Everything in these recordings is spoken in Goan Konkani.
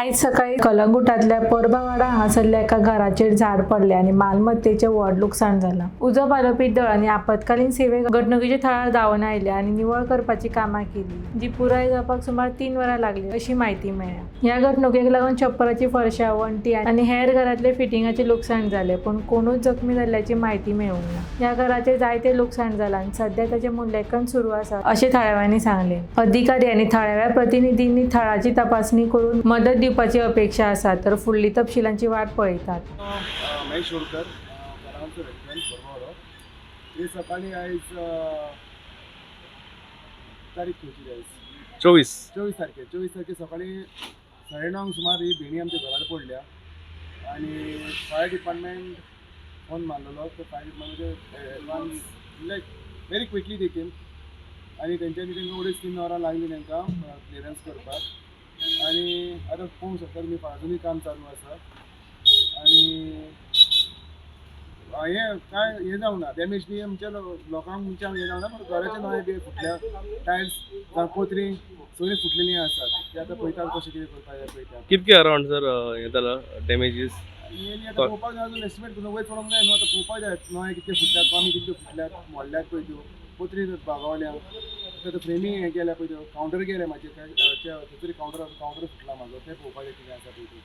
आयज सकाळी कलंगुटांतल्या पोरबावाडा हांगासरल्या एका घराचेर झाड पडलें आनी मालमत्तेचें व्हड लुकसाण जालां. उजो पालोवपी दळ आनी आपत्कालीन सेवेक घडणुकेच्या थळार धांवून आयले आनी निवळ करपाची कामां केली, जी पुराय जावपाक सुमार 3 वरां लागली अशी म्हायती मेळ्ळ्या. ह्या घडणुकेक लागून छप्पराची फरशां, वण्टी आनी हेर घरांतले फिटिंगाचें लुकसाण जालें, पूण कोणूच जखमी जाल्ल्याची म्हायती मेळूंक ना. ह्या घराचें जायतें लुकसाण जालां आनी सध्या ताचें मुल्यांकन सुरू आसा अशें थळाव्यांनी सांगलें. अधिकारी आनी थळाव्या प्रतिनिधींनी थळाची तपासणी करून मदत दिवपाची अपेक्षा आसा, तर फुडली तपशिलांची वाट पळयतात. महेश होळकर, कलांगूटचो रेसिडंट, बरवाडो. हे सकाळी आयज तारीख खंयची आयज? 24. 24 तारखेर, 24 तारखेर सकाळी 9:30 सुमार ही भेणी आमच्या घरार पडल्या आनी फायर डिपार्टमेंट फोन मारलेलो. तो फायर डिपार्टमेंटाचे advance, like very quickly they came आनी तेंच्यांनी तांकां 2.5-3 वरां लागलीं तांकां क्लियरन्स करपाक. आनी आतां पळोवंक शकता तुमी, अजुनूय काम चालू आसा. आनी हें काय हें जावंक ना, डॅमेज बी आमच्या लोकांक आमच्या हें जावंक ना, पूण घराचे नळे बी फुटल्या, टायल्स, पोत्रीं सगळीं फुटलेलीं आसात. ते आतां पळयतात कशें कितें करपाक जाय पळयतात. कितके अराउंड सर हें जाला डॅमेजीस? आनी आतां पळोवपाक जाय, अजून एस्टिमेट करून वयर चडोंक जाय न्हू. आतां पळोवपाक जाय, नळे कितले फुटल्यात, कमी कितल्यो फुटल्यात, मोडल्यात पळय त्यो, पोत्रीं बागावल्या, आतां फ्रेमी हें केल्या पळय त्यो, कावंटर गेले म्हाजे, थंयसर कावंटर, कावंटर फुटला म्हाजो. तें पळोवपाक जाय कितें आसा पळय त्यो.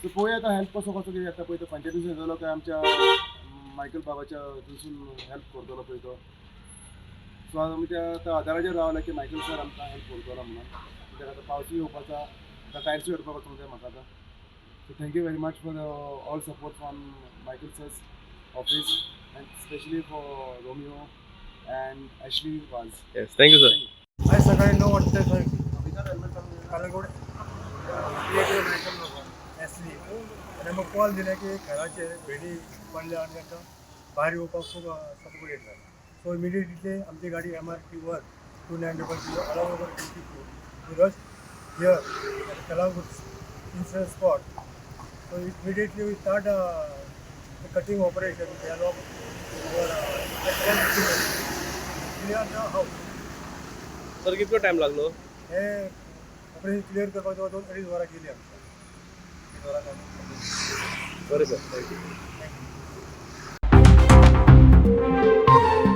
सो पळोवया आतां हेल्प कसो कसो कितें येता पळय तो. पंचायतीसून येतलो काय आमच्या मायकल बाबाच्या थंयसून हेल्प करतलो पळय तो. सो आमी त्या आतां आदाराचेर रावला की मायकल सर आमकां हेल्प करतलो म्हणून, कित्याक आतां पावसूय येवपाचो, आतां टायल्सूय हाडपाक वचूंक जाय म्हाका आतां. So thank you very much for the all support from Michael sir's office and specially for Romeo and Ashley Vaz. Yes, thank you sir. आज सकाळी 9:48 कलंगूट एसली आनी आमकां कॉल दिले की घराचेर भेणी पडल्या आनी तांकां भायर येवपाक खूब सफोकेट जाला. सो इमिडिएटली आमची गाडी MRT 1 2900 0 along over 22 to rush here at Calangute incident spot. So immediately we start the cutting operation with the help of our clear the house. Sir, कितको टायम लागलो? हे ऑपरेशन क्लियर करपाक जवळ 2-2.5 वरां गेली आमच्या. 2.5 वरां काम. बरें sir, thank you. Thank you.